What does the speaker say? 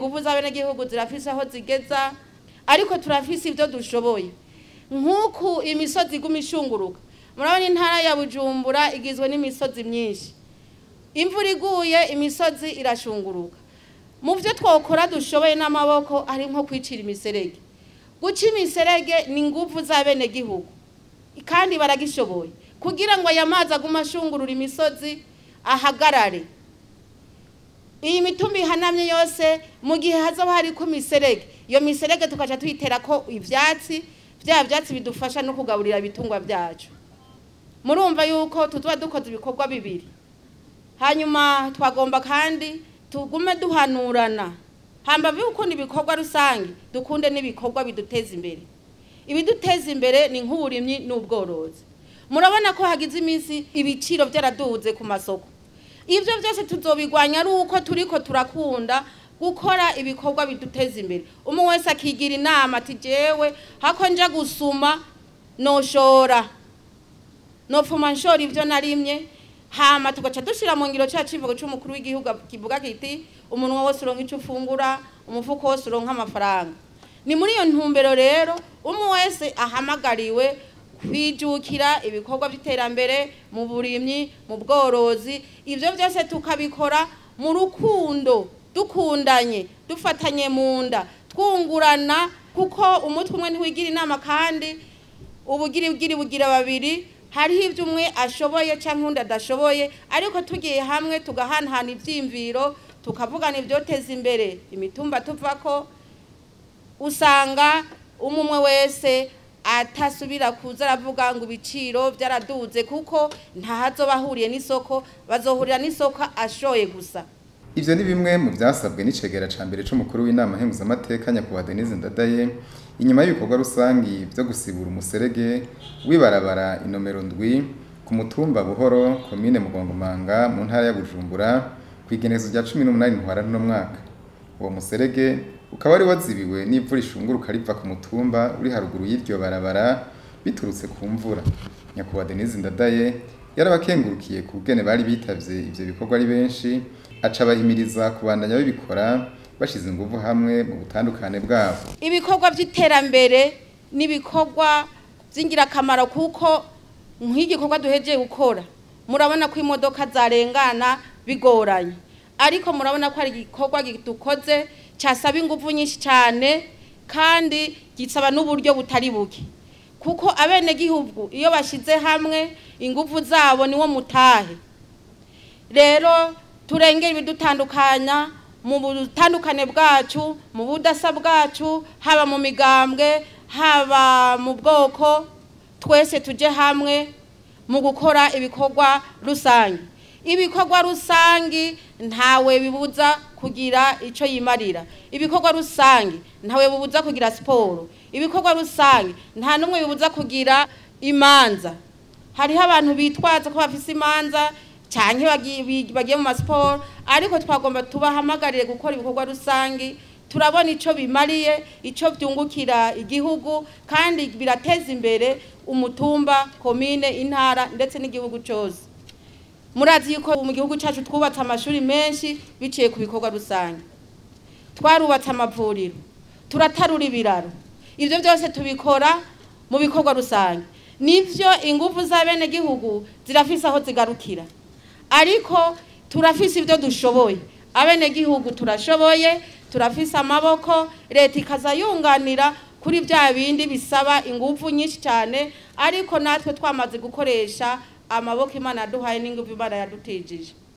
Inguvu z'abenegihugu zirafise aho zigeza, ariko turafise ibyo dushoboye. Nk'uku imisozi iguma ishunguruka, murabona intara ya Bujumbura igizwe n'imisozi myinshi. Imvura iguye imisozi irashunguruka. Mu byo twokora dushoboye n'amaboko ari nko kwicira imiserege. Guca imiserege ni inguvu z'abenegihugu kandi baragishoboye, kugira ngo aya mazi agume ashungurura imisozi ahagarare. Iyi mitumba ihanamye yose mu gihe hazoba hariko imiserege, iyo miserege tukaca tuyiterako ivyatsi, vya vyatsi bidufasha no kugaburira ibitungwa vyacu. Murumva yuko tuzoba dukoze ibikorwa bibiri. Hanyuma twagomba kandi tugume duhanurana, hambavu y'ukunda ibikorwa rusange, dukunde n'ibikorwa biduteza imbere. Ibiduteza imbere ni nk'uburimyi n'ubworozi. Murabona ko hagize iminsi ibiciro vyaraduze ku masoko. Ivyo vyose tuzobigwanya ari uko turiko turakunda gukora ibikorwa biduteza imbere. Umwe wese akigira inama ati jewe hako nja gusuma noshora, nopfuma nshora ivyo narimye. Hama tugaca dushira mu ngiro ca civugo c'umukuru w'igihugu kivuga kiti umunwa wose uronka ico ufungura, umufuko wose uronka amafaranga. Ni muri iyo ntumbero rero umwe wese ahamagariwe kwijukira ibikorwa by'iterambere mu burimyi, mu bworozi. Ivyo vyose tukabikora mu rukundo, dukundanye, dufatanye mu nda, twungurana, kuko umutwe umwe ntiwigira inama kandi ubugirigiri bugira babiri. Hariho ivyo umwe ashoboye canke undi adashoboye, ariko tugiye hamwe tugahanahana ivyiyumviro, tukavugana ivyoteza imbere imitumba tuvako, usanga umwe wese atasubira kuza aravuga ngo ibiciro vyaraduze, kuko ntahazoba ahuriye n'isoko, bazohurira n'isoko ashoye gusa. Ivyo ni bimwe mu vyasabwe n'icegera ca mbere c'umukuru w'inama nkenguzamateka Nyakubahwa Denise Ndadaye inyuma y'ibikorwa rusangi vyo gusibura umuserege w'ibarabara inomero 7 ku mutumba Buhoro, komine Mugongomanga, mu ntara ya Bujumbura, kw'igenekerezo rya 18 Ntwarante uno mwaka. Uwo muserege ukaba wari wazibiwe n'imvura ishunguruka riva ku mutumba uri haruguru y'iryo barabara biturutse ku mvura. Nyakubahwa Denise Ndadaye yarabakengurukiye ku bwene bari bitavye ivyo bikorwa ari benshi, aca abahimiriza kubandanya babikora bashize inguvu hamwe mu butandukane bwabo. Ibikorwa vy'iterambere n'ibikorwa vy'ingirakamaro, kuko nk'igikorwa duhejeje gukora murabona ko imodoka zarengana bigoranye, ariko murabona ko ari igikorwa dukoze casaba inguvu nyinshi cane kandi gisaba n'uburyo butari buke, kuko abenegihugu iyo bashize hamwe inguvu zabo niwo mutahe. Rero turengera ibidutandukanya mu butandukane bwacu, mu budasa bwacu, haba mu migambwe, haba mu bwoko, twese tuje hamwe mu gukora ibikorwa rusangi. Ibikorwa rusangi ntawe bibuza kugira ico yimarira. Ibikorwa rusangi ntawe bibuza kugira siporo. Ibikorwa rusangi nta numwe bibuza kugira imanza. Hariho abantu bitwaza ko bafise imanza canke bagiye mu masiporo, ariko twagomba tubahamagarire gukora ibikorwa rusangi. Turabona ico bimariye, ico vyungukira igihugu, kandi birateza imbere umutumba, komine, intara ndetse n'igihugu cose. Murazi yuko mu gihugu cacu twubatse amashuri menshi biciye ku bikorwa rusange, twarubatse amavuriro, turatarura ibiraro. Ivyo byose tubikora mu bikorwa rusange. Nivyo inguvu z'abenegihugu zirafise aho zigarukira, ariko turafise ivyo dushoboye. Abenegihugu turashoboye, turafise amaboko, leta ikaza yunganira kuri vya bindi bisaba inguvu nyinshi cyane, ariko natwe twamaze gukoresha amaboko Imana yaduhaye n'inguvu Imana yadutijije.